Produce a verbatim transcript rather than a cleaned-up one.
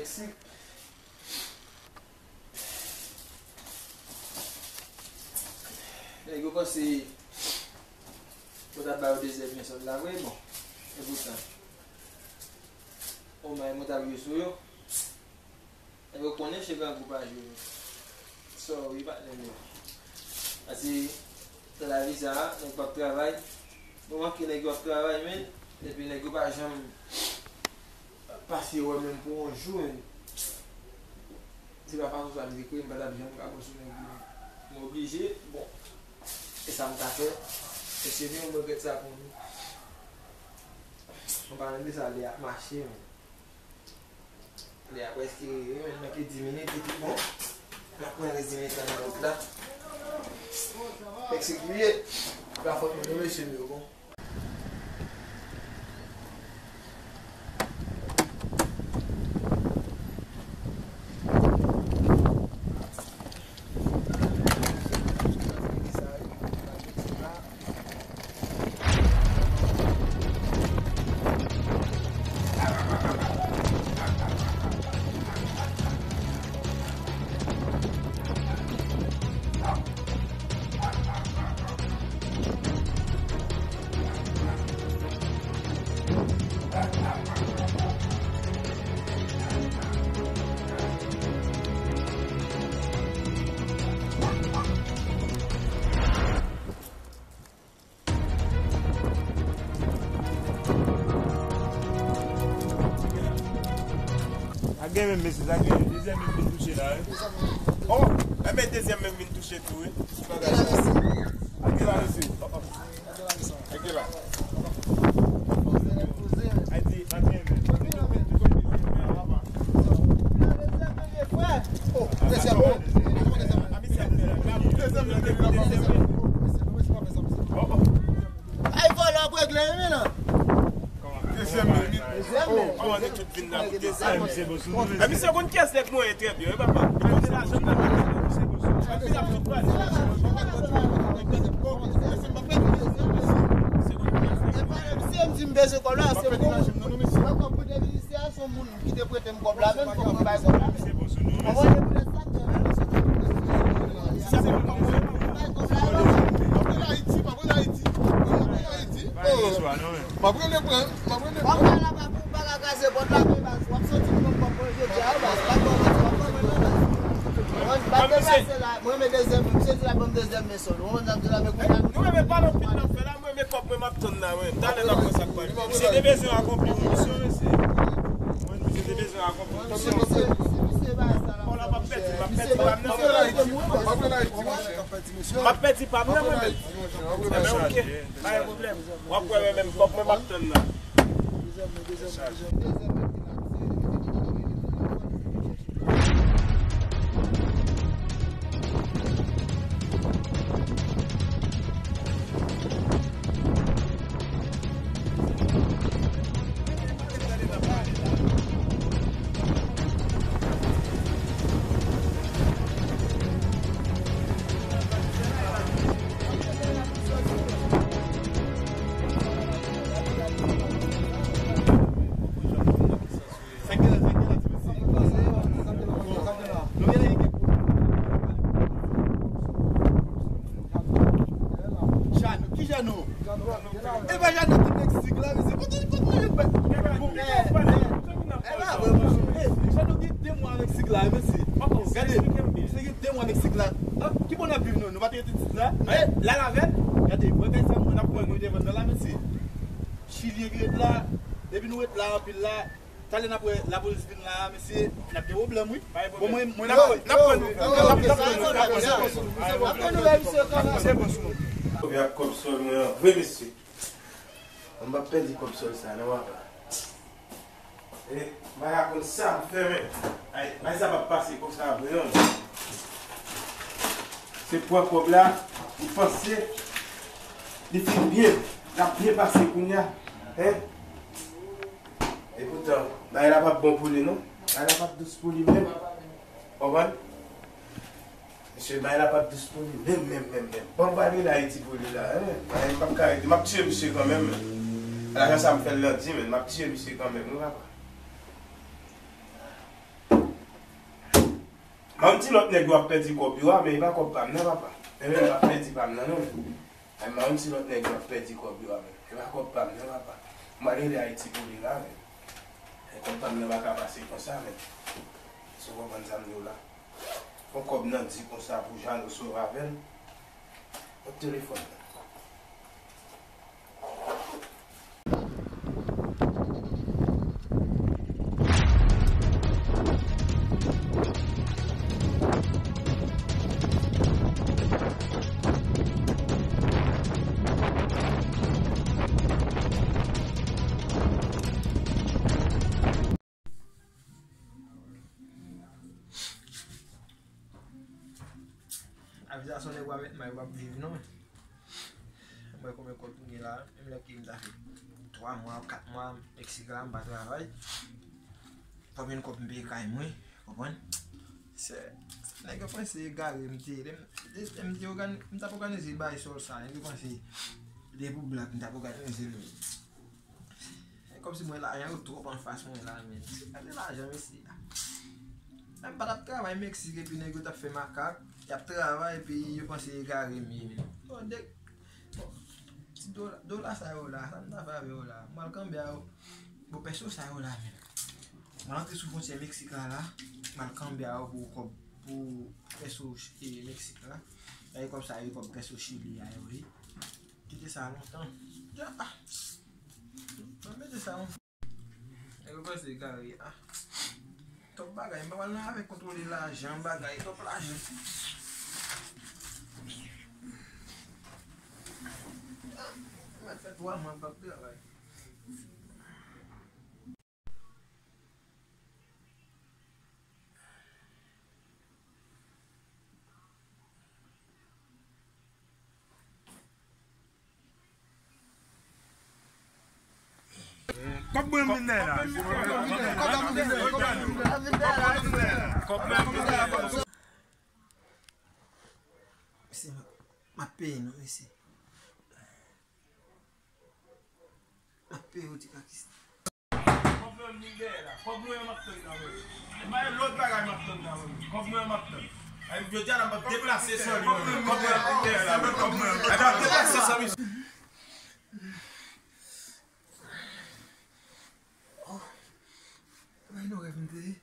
Meksik. Nèg yo panse mwen t ap ba yo dezyèm men sòl la vre, bon. Epoutan, omay mwen t ap jwe sou yo. Nèg yo konnen se grangou pa jwe. Sorry, patnè m yo. Pase nan lavi sa a, nèg p ap travay. Mwen manke nèg yo ap travay, men. Epi nèg yo pa janm pase wè menm pou yon jou, men. Se pa fason sa m te kwè, m pa t ap janm ka bon sou nèg yo. M oblije, bon. E sa m ka fè. Mesye m yo, m regrèt sa pou nou. Mwen pa renmen sa lè y ap mache, men. Lè a prèske rive, men manke dis minit epi bon. N ap pran rezime tan nan wout la. Fèk se kriye. Pa fòt mwen non, mesye m yo, bon. Sa gen menm, mesye, sa gen. Dezyèm menm vin touche la, wi. Oh, enben dezyèm menm vin touche tou, wi. Sa gen la, mesye. Oh, oh. Sa gen la. Ay, di, sa gen menm. Oh, dezyèm menm. Ay, vòlè ap regle, wi, la. Dezyèm men. Dezyèm men. Kòman nou tout vin la pou dezyèm men? Misye konn kiyès nèg mwen ye trè byen, wi, papa. Li konn se lajan m nan. Misye di m bezwen kòb la, se mwen. Mwen kòb pou te vin isi a, se yon moun ki te prete m kòb la, menm fòk mwen bay kòb la. Mwen voye pou lè sa. M ap rele pran, m ap rele pran. Mwen pa la pa pou pa ka kraze pòt la, men baz, w ap soti pou mwen pran jodi a, baz, pa twò manti, w ap fè mwen nan, baz. Mwen pa deplase la, mwen men dezyèm, misye di la ban m dezyèm men sòl. Mwen menm, m ap di la, men kounye a nou menm, e pa nan pil n ap fè la, mwen men kòb mwen m ap tann la, mwen. Talè n ap wè sa k pral. Misye te bezwen akonpli yon misyon, mesye. Mwen, misye te bezwen akonpli yon misyon. Misye, misye, misye, bagay sa la. Bon, la, m ap pèdi, m ap pèdi pa m nan, mwen. M ap pèdi pa m nan, mwen menm. Enben, oke. Pa gen pwoblèm. W ap wè mwen menm, kòb mwen m ap tann la. Jano, ki Jano? E pa Jano ki Meksik la, mesye. Kote, kote Jano? E pa vre, monchè. E, Jano gen de mwa Meksik la, mesye. Gade, misye gen de mwa Meksik la. An, ki bò n ap viv nou? Nou pa te rete isit la? E, la l avè l? Gade, wè kay sa mwen ap pran, mwen te vann nan la, mesye. Chilyen ki ret la, depi nou ret la anpil la, talè n ap wè lapolis vin la, mesye, n ap gen pwoblèm, wi. Bon, mwen, mwen, n ap pran, n ap pran nou, n ap pran nou, n ap pran nou. N ap pran nou, mesye, kanmenm. Se bon, se bon. Kote ak kòb sòl mwen an vre, mesye. Mwen p ap pèdi kòb sòl sa, non, papa. E, m pa ka konn sa m fè, men. Ay, bagay sa p ap pase konsa vre, non. Se pran kòb la, li panse, li fin byen, l ap byen pase kounye a. Hein? Epoutan, bagay la p ap bon pou li, non. Bagay la p ap dous pou li menm. Konprann? Mesye, bagay la p ap dous pou li menm, menm, menm, menm. Bon, m pral rele Ayiti pou li la, hein? Bagay, m p ap ka rete. M ap tiye misye kanmenm, men. Lajan sa m fè l nan di, men. M ap tiye misye kanmenm, wi, papa. Yon ti lòt nèg yo ap pèdi kòb yo a, men e pa kòb pa m nan, papa. Men, men, m ap pèdi pa m nan, non, men. Ay, men yon ti lòt nèg yo ap pèdi kòb yo a, men. E pa kòb pa m nan, papa. M al rele Ayiti pou li la, men. E kòb pa m nan pa ka pase konsa, men. Si w konprann sa m di w la. Yon kòb nan di konsa pou Jeannot sove avè l. Yon telefòn. Avizasyon nèg w ap met may w ap viv non. Mwen konbyen kòb m gen la, menm lè ke m ta fè twa mwa, kat mwa Meksik la, m pa travay. Konbyen kòb m peye kay mwen, konprann? Se, se nèg yo panse egare m te ye. Lè m, lè m te ògani-, m t ap òganize bay sòl sa, nèg yo panse depi w blak, m t ap òganize l. E kòmsi mwen lajan yo twòp anfas mwen la, men. Se pa de lajan, mesye. Mwen pa t ap travay Meksik epi nèg yo t ap fè makak. Y ap travay epi yo panse egare m ye, men. Bon, de, bon, ti dola, dola sa yo la, sa m ta fè avè yo la. M al kanbe a yo. Bon, pèso sa yo la, men. M al antre sou fwontyè Meksik la, la. M al kanbe a yo pou kòb, pou pèso, e, Meksik la. Sa e kòb sa yo, kòb pèso Chili a yo, wi. Kite sa lontan. Ja, ah. Mwen mete sa yon. Nèg yo panse egare, ah. Twòp bagay, m pa pral nan avèk kontwole lajan, bagay, twòp lajan. Mwen fè twa mwa m p ap travay. Kòb mwen vin dèyè la. Kòb mwen vin dèyè la. Kòb mwen vin dèyè la. Mesye, m ap peye nou, mesye. M ap peye w, ti Pakistan. Kòb mwen vin dèyè la. Kòb mwen m ap tann la, wi. E pa lòt bagay m ap tann la, wi. Kòb mwen m ap tann. Ay, jodi a la, m ap deplase san li, wi. Kòb mwen vin dèyè la, wi. Kòb mwen, m ap deplase san li. Oh. Ay, non, rèv m te ye.